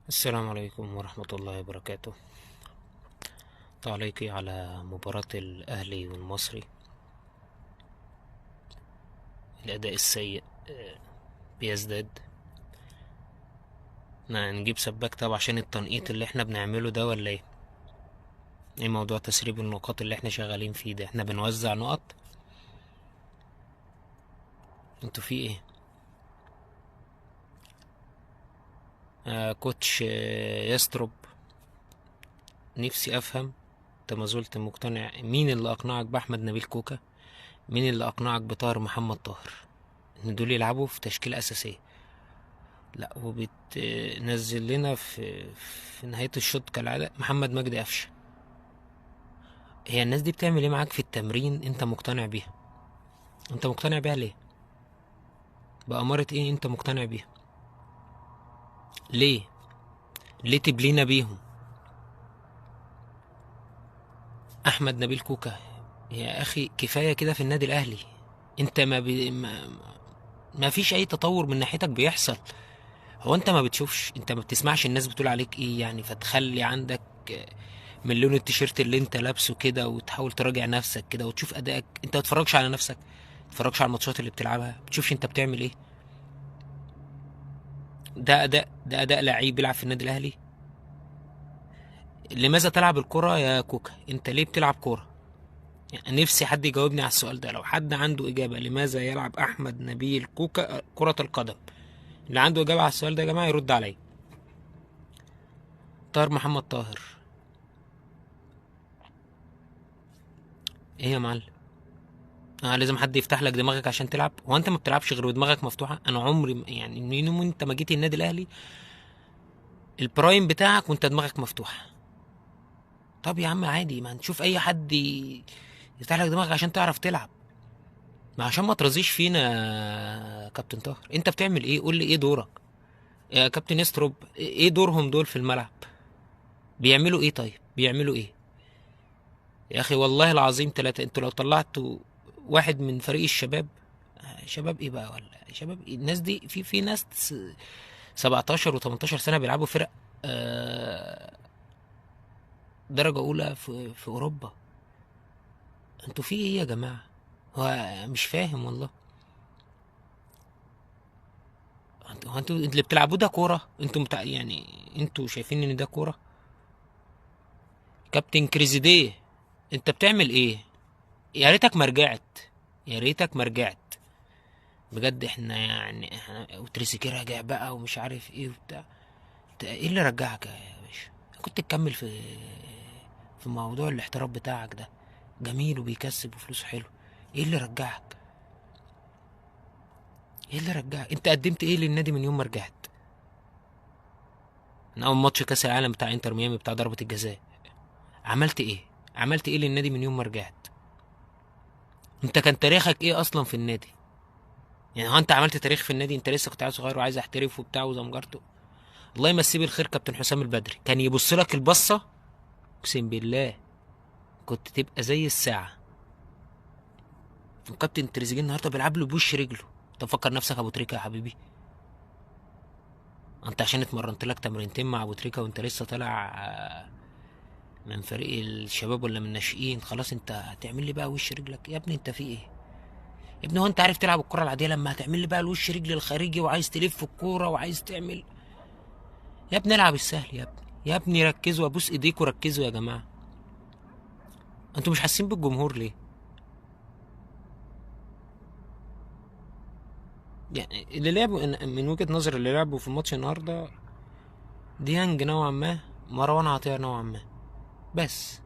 السلام عليكم ورحمة الله وبركاته. تعليقي على مباراة الأهلي والمصري، الأداء السيء بيزداد. نجيب سباك طب عشان التنقيط اللي احنا بنعمله ده ولا ايه؟ ايه موضوع تسريب النقاط اللي احنا شغالين فيه ده؟ احنا بنوزع نقط؟ انتوا في ايه؟ كوتش يستروب، نفسي افهم انت ما زلت مقتنع مين اللي اقنعك باحمد نبيل كوكا؟ مين اللي اقنعك بطاهر محمد طاهر ان دول يلعبوا في تشكيلة اساسية؟ لا، وبتنزل لنا في نهاية الشوط كالعادة محمد مجدي قفشة. هي الناس دي بتعمل ايه معاك في التمرين انت مقتنع بيها؟ انت مقتنع بيها ليه؟ بأمارة ايه انت مقتنع بيها؟ ليه؟ ليه تبلينا بيهم؟ احمد نبيل كوكا يا اخي كفاية كده في النادي الاهلي. انت ما فيش اي تطور من ناحيتك بيحصل. هو انت ما بتشوفش، انت ما بتسمعش الناس بتقول عليك ايه يعني، فتخلي عندك من لون التيشيرت اللي انت لابسه كده وتحاول تراجع نفسك كده وتشوف ادائك. انت ما تتفرجش على نفسك، ما تتفرجش على الماتشات اللي بتلعبها، ما بتشوفش انت بتعمل ايه. ده اداء لعيب بيلعب في النادي الاهلي. لماذا تلعب الكرة يا كوكا؟ انت ليه بتلعب كرة؟ يعني نفسي حد يجاوبني على السؤال ده، لو حد عنده إجابة لماذا يلعب أحمد نبيل كوكا كرة القدم، اللي عنده إجابة على السؤال ده يا جماعة يرد عليا. طاهر محمد طاهر، إيه يا معلم؟ لازم حد يفتح لك دماغك عشان تلعب؟ هو أنت ما بتلعبش غير ودماغك مفتوحة؟ أنا عمري يعني من يوم أنت ما جيت النادي الأهلي ال prime بتاعك وأنت دماغك مفتوحة. طب يا عم عادي، ما نشوف أي حد يفتح لك دماغك عشان تعرف تلعب، ما عشان ما ترزيش فينا يا كابتن طاهر. انت بتعمل ايه؟ قول لي ايه دورك يا كابتن استروب؟ ايه دورهم دول في الملعب؟ بيعملوا ايه؟ طيب بيعملوا ايه يا اخي؟ والله العظيم ثلاثة، انتوا لو طلعتوا واحد من فريق الشباب، شباب ايه بقى ولا شباب إيه؟ الناس دي في ناس 17 و18 سنة بيلعبوا فرق درجة أولى في أوروبا. انتوا في ايه يا جماعة؟ هو مش فاهم والله. انتوا اللي بتلعبوه ده كورة؟ انتوا يعني انتوا شايفين ان ده كورة؟ كابتن كريزيديه انت بتعمل ايه؟ يا ريتك ما رجعت، يا ريتك ما رجعت بجد. احنا يعني وتريزيجيه راجع بقى ومش عارف ايه وبتاع، انت ايه اللي رجعك يا باشا؟ كنت تكمل في موضوع الاحتراف بتاعك ده، جميل وبيكسب وفلوسه حلو. ايه اللي رجعك؟ ايه اللي رجعك؟ انت قدمت ايه للنادي من يوم ما رجعت؟ من اول ماتش كاس العالم بتاع انتر ميامي بتاع ضربة الجزاء، عملت ايه؟ عملت ايه للنادي من يوم ما رجعت؟ انت كان تاريخك ايه اصلا في النادي؟ يعني هو انت عملت تاريخ في النادي؟ انت لسه كنت عيل صغير وعايز احترف وبتاع وزمجرته. الله يمسيه بالخير كابتن حسام البدري، كان يبص لك البصه اقسم بالله كنت تبقى زي الساعة. وكابتن تريزيجيه النهارده بيلعب له بوش رجله. طب فكر نفسك ابو تريكه يا حبيبي، انت عشان اتمرنت لك تمرينتين مع ابو تريكه وانت لسه طالع من فريق الشباب ولا من الناشئين، خلاص انت هتعمل لي بقى وش رجلك يا ابني؟ انت في ايه يا ابني؟ هو انت عارف تلعب الكره العادية؟ لما هتعمل لي بقى الوش رجل الخارجي وعايز تلف الكورة وعايز تعمل، يا ابني العب السهل يا ابني، يا ابني ركزوا، ابوس ايديكوا ركزوا يا جماعة. انتوا مش حاسين بالجمهور ليه؟ يعني اللي لعبوا من وجهة نظر اللي لعبوا في الماتش النهارده ديانج نوعا ما، مروان عطية نوعا ما، بس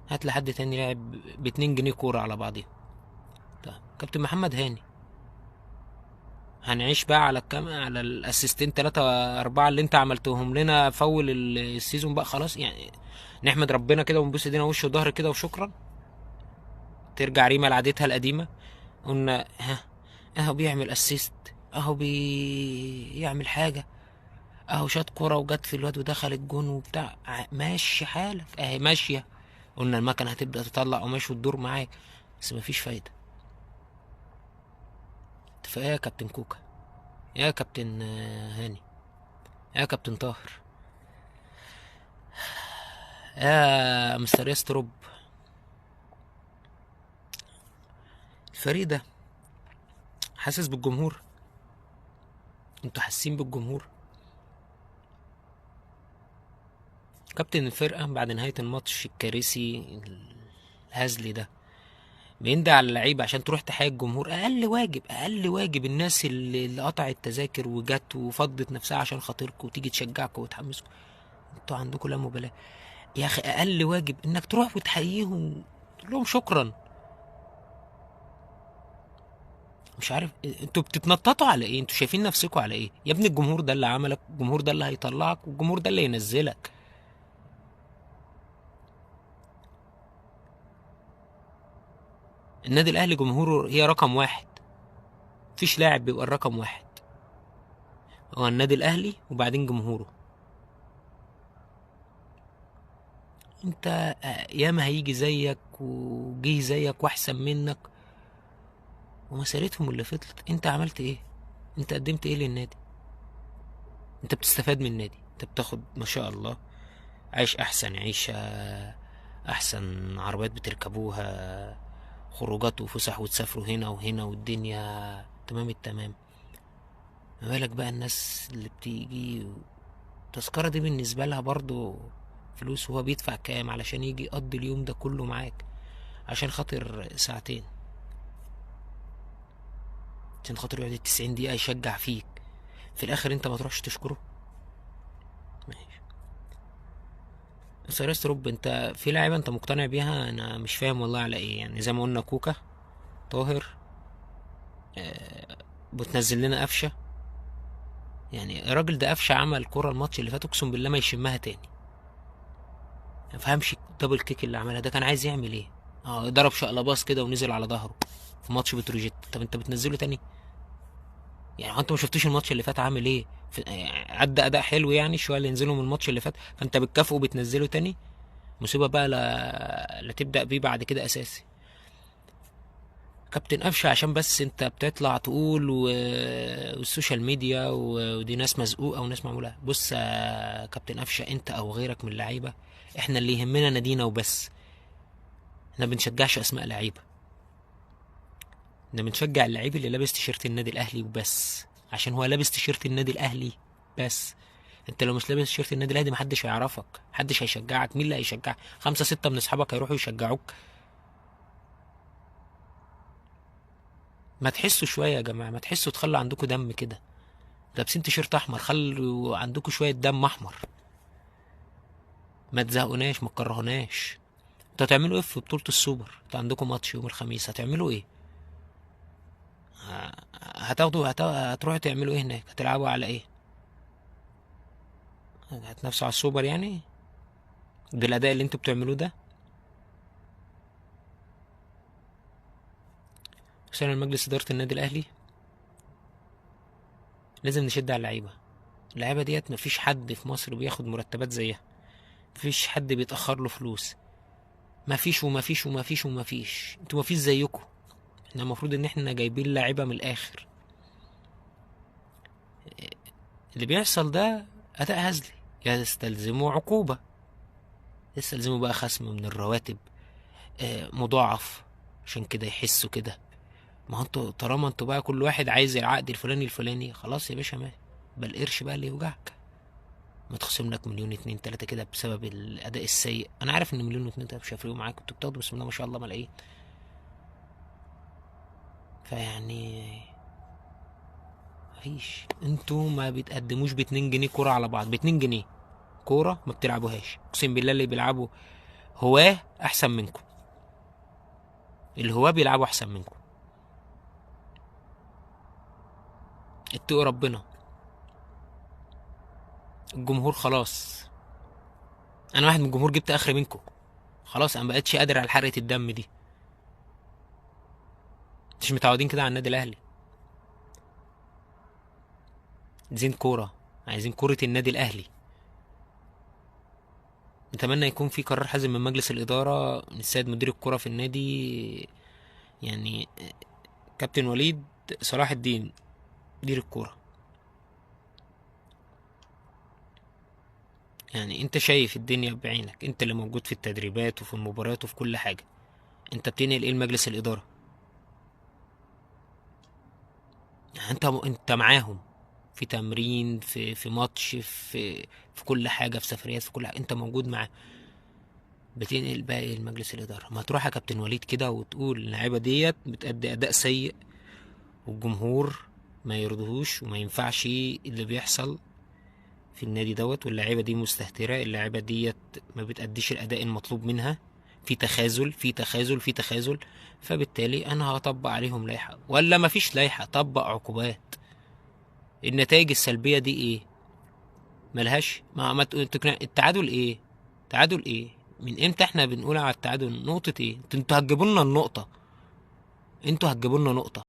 هات لحد تاني لعب ب2 جنيه كورة على بعضيهم. طيب كابتن محمد هاني، هنعيش بقى على الكام، على الاسيستين 3 4 اللي انت عملتهم لنا فول ال season بقى خلاص؟ يعني نحمد ربنا كده ونبوس ايدينا وش وظهر كده وشكرا. ترجع ريما لعادتها القديمة، قلنا ها اهو بيعمل assist، اهو بيعمل حاجة، اهو شاط كورة وجت في الواد ودخل الجون وبتاع، ماشي حالك اهي ماشية. قلنا المكنه هتبدا تطلع قماش وتدور معاك، بس مفيش فايده. اتفاق يا كابتن كوكا، يا كابتن هاني. يا كابتن طاهر، يا مستر يستروب، الفريق ده حاسس بالجمهور؟ انتوا حاسين بالجمهور؟ كابتن الفرقة بعد نهاية الماتش الكارثي الهزلي ده بيندى على اللعيبة عشان تروح تحيي الجمهور. اقل واجب، اقل واجب الناس اللي قطعت تذاكر وجت وفضت نفسها عشان خاطركم وتيجي تشجعكم وتحمسكم، انتوا عندكم لا مبالاة يا اخي. اقل واجب انك تروح وتحييهم، تقول لهم شكرا. مش عارف انتوا بتتنططوا على ايه، انتوا شايفين نفسكم على ايه يا ابني؟ الجمهور ده اللي عملك، الجمهور ده اللي هيطلعك، والجمهور ده اللي ينزلك. النادي الاهلي جمهوره هي رقم واحد، مفيش لاعب بيبقى الرقم واحد، هو النادي الاهلي وبعدين جمهوره. انت ياما هيجي زيك وجيه زيك واحسن منك، ومسيرتهم اللي فضلت. انت عملت ايه؟ انت قدمت ايه للنادي؟ انت بتستفاد من النادي، انت بتاخد ما شاء الله، عايش احسن عيشة، احسن عربيات بتركبوها، خروجات وفسح، وتسافروا هنا وهنا، والدنيا تمام التمام. ما بالك بقى الناس اللي بتيجي التذكرة دي بالنسبة لها برضو فلوس، وهو بيدفع كام علشان يجي يقضي اليوم ده كله معاك عشان خاطر ساعتين، عشان خاطر يقعد 90 دقيقة يشجع فيك، في الآخر انت ما تروحش تشكره. ماشي سيريس روب، انت في لعيبة انت مقتنع بيها، انا مش فاهم والله على ايه. زي ما قلنا كوكا، طاهر، بتنزل لنا قفشة. الراجل ده قفشة عمل كرة الماتش اللي فات اقسم بالله ما يشمها تاني، ما فهمش الدبل كيك اللي عملها ده كان عايز يعمل ايه. ضرب شقلباص كده ونزل على ظهره في ماتش بتروجيت. طب انت بتنزله تاني؟ هو انت ما شفتوش الماتش اللي فات عامل ايه؟ عدى اداء حلو شوية اللي نزلوا من الماتش اللي فات، فانت بتكافئه وبتنزله تاني. مصيبة بقى لا تبدا بيه بعد كده اساسي. كابتن قفشه عشان بس انت بتطلع تقول والسوشيال ميديا ودي ناس مزقوقه وناس معمولة. بص يا كابتن قفشه، انت او غيرك من اللعيبة، احنا اللي يهمنا نادينا وبس. احنا ما بنشجعش اسماء لعيبة، احنا بنشجع اللعيب اللي لابس تيشيرت النادي الاهلي وبس، عشان هو لابس تيشيرت النادي الاهلي بس. انت لو مش لابس تيشيرت النادي الاهلي محدش هيعرفك، محدش هيشجعك. مين اللي هيشجعك؟ 5 6 من اصحابك هيروحوا يشجعوك؟ ما تحسوا شوية يا جماعة، ما تحسوا، تخلوا عندكم دم كده. لابسين تيشيرت احمر، خلوا عندكم شوية دم احمر. ما تزهقوناش، ما تكرهوناش. انتوا هتعملوا ايه في بطوله السوبر؟ انتوا عندكم ماتش يوم الخميس، هتعملوا ايه؟ هتروحوا تعملوا ايه هناك؟ هتلعبوا على ايه؟ هتنافسوا على السوبر بالاداء اللي انتوا بتعملوه ده؟ عشان المجلس ادارة النادي الاهلي لازم نشد على اللعيبة. اللعيبة ديت مفيش حد في مصر بياخد مرتبات زيها، مفيش حد بيتاخر له فلوس، مفيش ومفيش ومفيش ومفيش. انتوا مفيش زيكم. احنا المفروض ان احنا جايبين لعيبة من الاخر. اللي بيحصل ده اداء هزلي، يستلزموا عقوبه، يستلزموا بقى خصم من الرواتب، مضاعف، عشان كده يحسوا كده. ما هو انتوا طالما انتوا بقى كل واحد عايز العقد الفلاني الفلاني، خلاص يا باشا، ما بل قرش بقى اللي يوجعك، ما تخصم لك 1,000,000 2 3 كده بسبب الاداء السيء. انا عارف ان 1,000,000 و2 3 مش هيفرقوا معاك، انتوا بتاخدوا بسم الله ما شاء الله ملايين. فيعني مفيش، انتوا ما بتقدموش باتنين جنيه كورة على بعض، باتنين جنيه كورة ما بتلعبوهاش. اقسم بالله اللي بيلعبوا هواه احسن منكم، الهواه بيلعبوا احسن منكم. اتقوا ربنا. الجمهور خلاص، انا واحد من الجمهور جبت اخر منكم، خلاص انا مبقتش قادر على حرقة الدم دي. مش متعودين كده على النادي الاهلي. عايزين كورة، عايزين كورة النادي الاهلي. نتمنى يكون في قرار حازم من مجلس الادارة، من السيد مدير الكورة في النادي، كابتن وليد صلاح الدين مدير الكورة. يعني انت شايف الدنيا بعينك، انت اللي موجود في التدريبات وفي المباريات وفي كل حاجة، انت بتنقل ايه لمجلس الادارة؟ يعني انت معاهم في تمرين، في ماتش، في كل حاجة، في سفريات، في كل حاجة انت موجود معاه، بتنقل بقى ايه لمجلس الادارة؟ ما تروح يا كابتن وليد كده وتقول اللعيبة ديت بتأدي اداء سيء والجمهور ما يرضيهوش وما ينفعش اللي بيحصل في النادي دوت، واللعيبة دي مستهتره، اللعيبة ديت ما بتأديش الاداء المطلوب منها، في تخاذل في تخاذل في تخاذل، فبالتالي انا هطبق عليهم لائحة، ولا ما فيش لائحة طبق عقوبات. النتائج السلبية دي ايه؟ ملهاش ما تقنع. التعادل ايه؟ تعادل ايه؟ من امتى احنا بنقول على التعادل نقطة ايه؟ انتوا هتجيبوا لنا النقطة، انتوا هتجيبوا لنا نقطة.